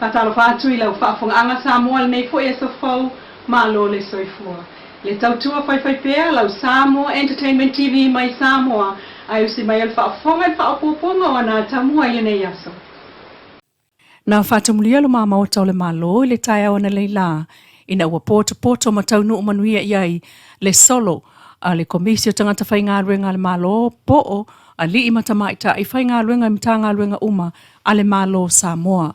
Faatalofa atu i lau faafofogaaga Samoa i lenei foi aso fou, malo le soifua. Le tautua faifaipea lau Samoa Entertainment TV mai Samoa ae usi mai o le faafofoga i le faaopoopoga o ana atamua i lenei aso. Na faatamulia luma maota o le Malo i le taeao analeila ina ua potopoto ma taunuu manuia i ai le solo a le Komisi o Tagata Faigaluega a le Malo po o alii ma tamaitai faigaluega i Matagaluega uma a le Malo o Samoa.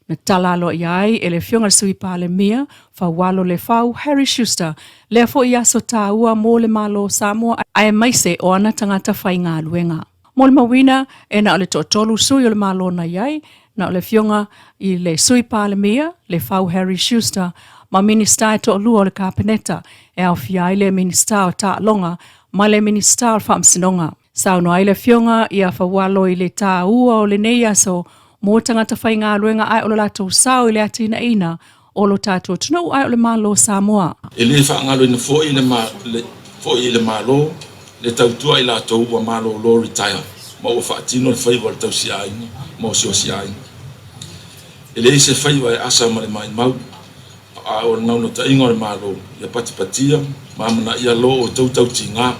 Na tala aloaia ai e le Afioga i le Sui Palemia, Faualo Lefau Harry Schuster, lea foi aso taua mo le Malo o Samoa aemaise o ana tagata faigaluega. Molimauina, e na o le toatolu sui o le Malo na i ai, na o le Afioga i le Sui Palemia, Lefau Harry Schuster, ma Minisita e toalua o le Kapeneta, e aofia ai le Minisita o Taaloga ma le Minisita o le Faamasinoga. Saunoa ai le Afioga ia Faualo i le taua o lenei aso mo tagata faigaluega ae o lo latou sao i le atinaeina o lo tatou atunuu ae o le Malo o Samoa. E le faagaloina foi le foi i le Malo le tautua i latou ua malolo, retire, ma ua faatino le faiva o le tausiaiga ma osiosiaiga. E leai se faiva e asa ma le maimau, a o le naunautaiga o le Malo ia patipatia ma amanaia lo outou tautiga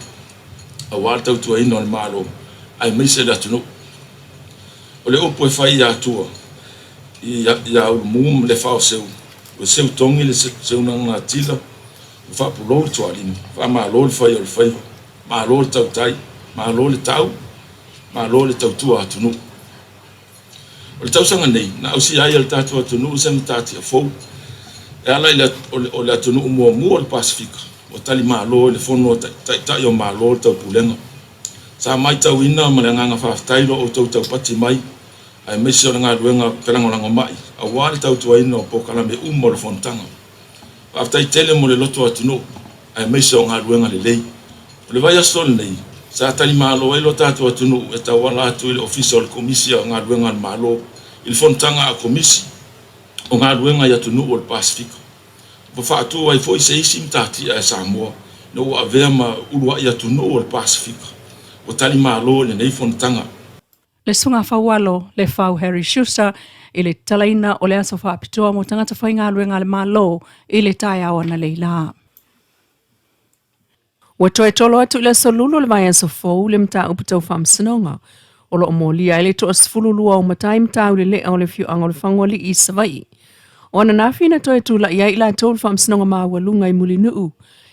aua le tautuaina o le Malo aemaise le atunuu. O le upu e fai i Atua iā Ulumu ma Lefaoseu, ua seu togi le seunagatila, ua faapulou le tualima, faamalo le fai o le faiva, malo le tautai, malo le tau, malo le tautua atunuu. O le tausaga nei, na ausia ai e le tatou atunuu se matatia fou e ala i le o le atunuu muamua o le Pasefika ua tali malo i le Fono a Taitai o Malo o le Taupulega. Sa matauina ma le agaga faafetai lo outou taupati mai aemaise o le galuega felagolagomai aua le tautuaina o polokalame uma o le fonotaga. Faafetai tele mo le loto atunuu aemaise o galuega lelei. O le vaiaso lenei, sa talimalo ai lo tatou atunuu e tauala atu i le Ofisa o le Komisi o Galuega a le Malo i le fonotaga a Komisi o Galuega i atunuu o le Pasefika. Ua faatu ai foi se isi matatia e Samoa ina ua avea ma uluai atunuu o le Pasefika ua talimalo i lenei fonotaga. Le Susuga Faualo Lefau Harry Schuster i le tatalaina o le aso faapitoa mo tagata faigaluega a le Malo i le taeao analeila. Ua toe tolo atu i le aso Lulu o le vaiaso fou le mataupu tau faamasinoga o lo o molia ai le toa-12 o matai mataulelea o le afioaga o Lefagoalii i Savaii. O ananafi na toe tulai ai i latou i le faamasinoga maualuga i Mulinuu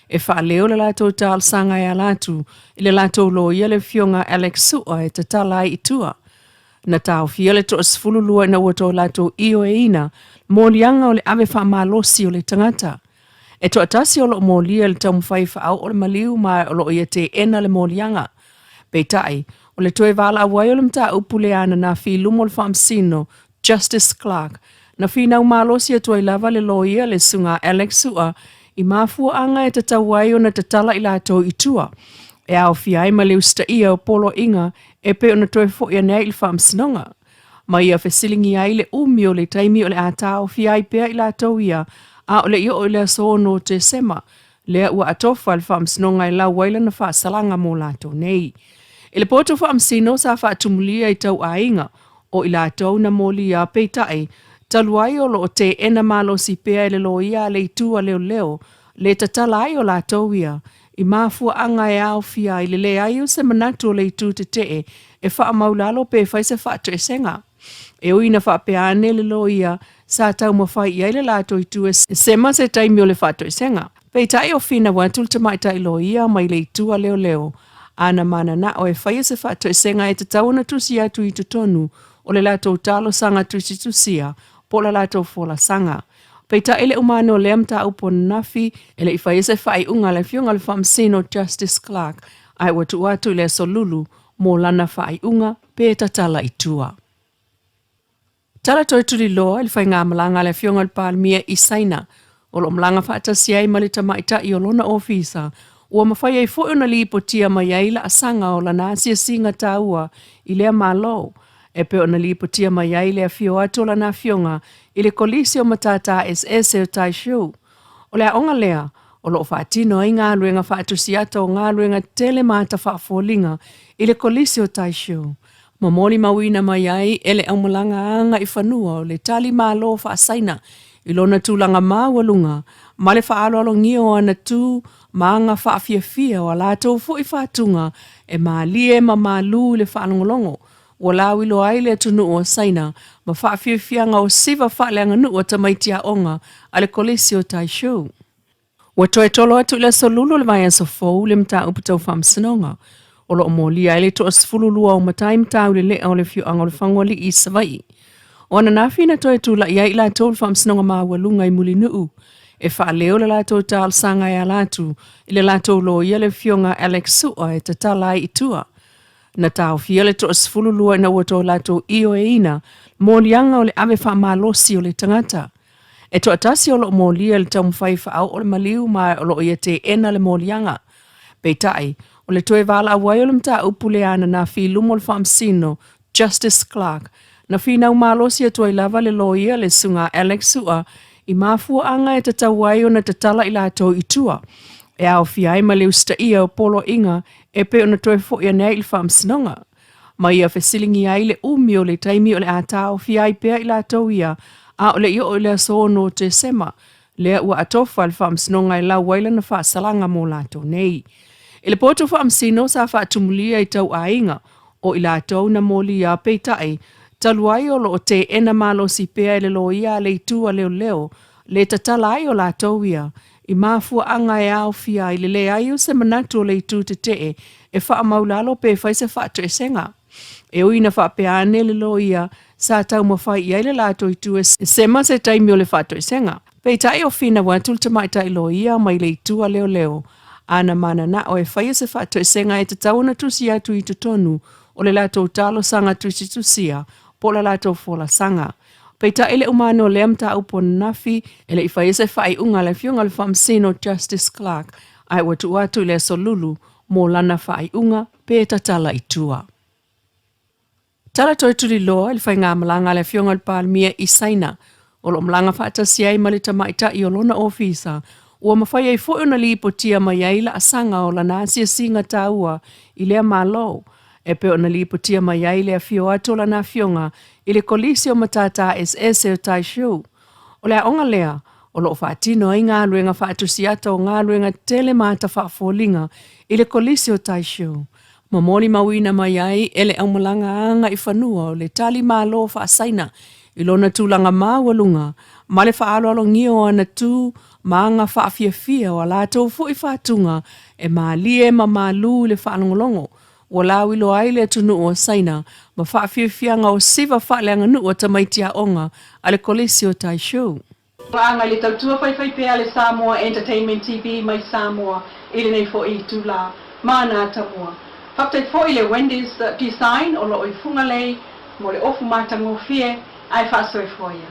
e faaleo le latou talosaga e ala atu i le latou loia le afioga Alex Sua e tatala ai i tua. Na taofia le toa-12 ina ua toe latou ioeina moliaga o le ave faamalosi o le tagata. E toatasi o lo o molia i le taumafai e faaoo le maliu ma o lo o ia teena le moliaga. Peitai, o le toe valaau ai o le mataupu lea ananafi i luma o le Faamasino Justice Clark, na finau malosi atu ai lava le loia le Susuga Alex Sua i mafuaaga e tatau ai ona tatala i latou i tua, e aofia ai ma le usitaia o poloaiga e pei ona toe foi ane ai i le Faamasinoga. Ma ia fesiligia ai le umi o le taimi o le a taofia ai pea i latou ia a o le i oo i le aso 6 o Tesema, lea ua atofa le Faamasinoga e lau ai lana faasalaga mo latou nei. I le potu faamasino sa faatumulia i tauaiga o i latou na molia, peitai, talu ai o lo o teena malosi pea e le loia a le itu a leoleo le tatala ai o latou ia i mafuaaga e aofia ai le leai o se manatu o le itu tetee e faamaulalo pe fai se faatoesega. E ui ina faapea ane le loia sa taumafai i ai le latou itu e sema se taimi o le faatoesega. Peitai o finau atu le tamaitai loia mai le itu a leoleo ana mananao e faia se faatoesega e tatau ona tusi atu i totonu o le latou talosaga tusitusia po o le latou folasaga. Peitai le uma ane o lea mataupu ananafi e le i faia se faaiuga a le Afioga i le Faamasino Justice Clark ae ua tuu atu i le aso Lulu mo lana faaiuga pe tatala i tua. Tala toe tuliloa i le faigamalaga a le Afioga i le Palemia i Saina, o lo o malaga faatasi ai ma le tamaitai o lona ofisa, ua mafai ai foi ona lipotia mai ai laasaga o lana asiasiga taua i lea Malo, e pei ona lipotia mai ai le afio atu o lana afioga i le Kolisi o Matata Eseese o Taishu. O le aoga lea, o lo o faatino ai galuega faatusiata o galuega tele ma ata faafoliga i le Kolisi o Taishu. Ma molimauina mai ai e le aumalaga agaifanua o le tali malo faa-Saina i lona tulaga maualuga ma le faaaloalogia o ana tu ma aga faafiafia o a latou foi fatuga e malie ma malu i le faalogologo ua lauiloa ai le atunuu o Saina ma faafiafiaga o siva faaleaganuu a tamaiti aoga a le Kolisi o Taishou. Ua toe tolo atu i le Aso Lulu o le vaiaso fou le mataupu tau faamasinoga o lo o molia ai le toa-12 o matai mataulelea o le afioaga o Lefagoalii i Savaii. O ananafi na toe tulai ai i latou i le faamasinoga maualuga i Mulinuu e faaleo le latou talosaga e ala atu i le latou loia le afioga Alex Sua e tatala ai i tua. Na taofia le toa-12 ina ua toe latou ioeina moliaga o le ave faamalosi o le tagata. E toatasi o lo o molia i le taumafai e faaoo le maliu ma o lo o ia teena le moliaga. Peitai, o le toe valaau ai o le mataupu lea ananafi i luma o le Faamasino Justice Clark, na finau malosi atu ai lava le loia le Susuga Alex Sua i mafuaaga e tatau ai ona tatala i latou i tua, e aofia ai ma le usitaia o poloaiga e pei ona toe foi ane ai i le Faamasinoga. Ma ia fesiligia ai le umi o le taimi o le a taofia ai pea i latou ia a o le i oo i le aso 6 o Tesema, lea ua atofa le Faamasinoga e lau ai lana faasalaga mo latou nei. I le potu faamasino sa faatumulia i tauaiga o i latou na molia, peitai, talu ai o lo o teena malosi pea e le loia a le itu a leoleo le tatala ai o latou ia i mafuaaga e aofia ai le leai o se manatu o le itu tetee e faamaulalo pe fai se faatoesega. E ui ina faapea ane le loia sa taumafai i ai le latou itu e sema se taimi o le faatoesega. Peitai o finau atu le tamaitai loia mai le itu a leoleo ana mananao e faia se faatoesega e tatau ona tusi atu i totonu o le latou talosaga tusitusia po o le latou folasaga. Peitai le uma ane o lea mataupu ananafi e le i faia se faaiuga a le Afioga i le Faamasino Justice Clark ae ua tuu atu i le Aso Lulu mo lana faaiuga pe tatala i tua. Tala toe tuliloa i le faigamalaga a le Afioga i le Palemia i Saina, o lo o malaga faatasi ai ma le tamaitai o lona ofisa, ua mafai ai foi ona lipotia mai ai laasaga o lana asiasiga taua i lea Malo, e pei ona lipotia mai ai le afio atu o lana afioga i le Kolisi o Matata Eseese o Taishou. O le aoga lea, o lo o faatino ai galuega faatusiata o galuega tetele ma ata faafoliga i le Kolisi o Taishou, ma molimauina mai ai e le aumalaga agaifanua o le tali malo faa-Saina i lona tulaga maualuga ma le faaaloalogia o ana tu ma aga faafiafia o a latou foi fatuga e malie ma malu i le faalogologo ua lauiloa ai le atunuu o Saina ma faafiafiaga o siva faaleaganuu a tamaiti aoga a le Kolisi o Taishou. Paaga i le tautua faifaipea a le Samoa Entertainment TV mai Samoa i lenei foi itula ma ana atamua. Faafetai foi i le Wendy's Design o lo o i Fugalei mo le ofu matagofie ae faasoefoia.